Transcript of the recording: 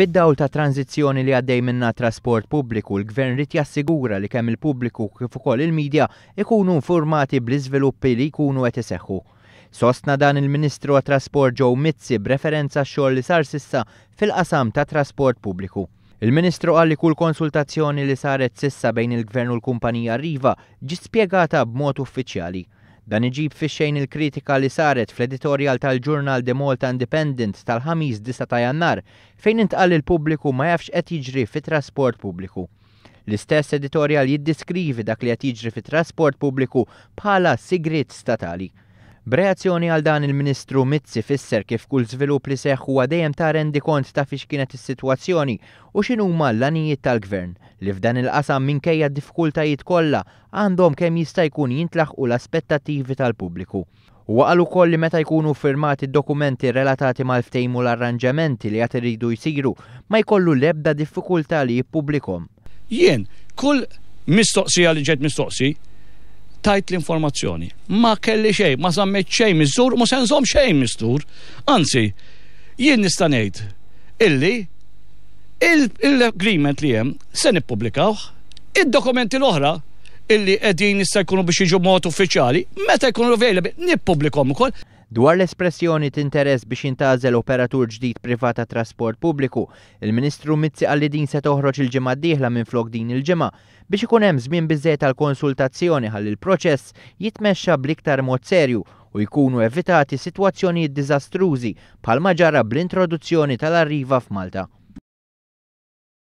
Fid-dawl tat-tranżizzjoni li għaddej minnha t-trasport pubbliku, l-Gvern ried jassigura li kemm il-pubbliku kif ukoll il-media ikunu infurmati bl-iżviluppi li jkunu qed iseħħu. Sostna dan il-Ministru għat-Trasport Joe Mizzi b'referenza għax-xogħol li sar s'issa fil-qasam tat-trasport pubbliku. Il-Ministru qal li kull konsultazzjoni li saret s'issa bejn il-Gvern u l-kumpanija Arriva ġiet spjegata b'mod uffiċjali. Dan iġib fix-xejn il-kritika li saret fl-editorjal tal-ġurnal The Malta Independent tal-Ħamis 9 ta' Jannar fejn intqal li l-pubbliku ma jafx x'qed jiġri fit-trasport pubbliku. L-istess editorjal jiddiskrivi dak li qed jiġri fit-trasport pubbliku bħala sigriet statali. B'reazzjoni għal dan il-Ministru Mizzi fisser kif kull żvilupp li seħħ huwa dejjem ta rendikont ta' fiex kienet is-sitwazzjoni u x'inhuma l-għanijiet tal-Gvern li f'dan il-qasam minkejja d-diffikultajiet kollha għandhom kemm jista' jkun jintlaħqu l-aspettattivi tal-pubbliku. Huwa qal ukoll li meta jkunu ffirmati d-dokumenti relatati mal-ftehim u l-arranġamenti li għad iridu jsiru, ma jkollu l-ebda diffikultà li jippubblikhom. Jien, kull mistoqsija li ġejt mistoqsi, tajt l-informazzjoni. Ma kelli xejn, ma żammejt xejn mistur u ma se nżomm xejn mistur. Anzi, jien nista' ngħid illi l-agreement li hemm se nippubblikawh, id-dokumenti l-oħra illi qegħdin issa jkunu biex jiġu mod uffiċjali, meta jkunu available nippubblikhom ukoll. Dwar l-espressjoni t'interess biex jintgħażel operatur ġdid privat għat-trasport pubbliku, il-Ministru Mizzi qal li din se toħroġ il-ġimgħa d-dieħla minflok din il-ġimgħa biex ikun hemm żmien biżżejjed għall-konsultazzjoni ħalli l-proċess jitmexxa bl-iktar mod serju u jkunu evitati sitwazzjonijiet diżastrużi bħalma ġara bl-introduzzjoni tal-Arriva f'Malta.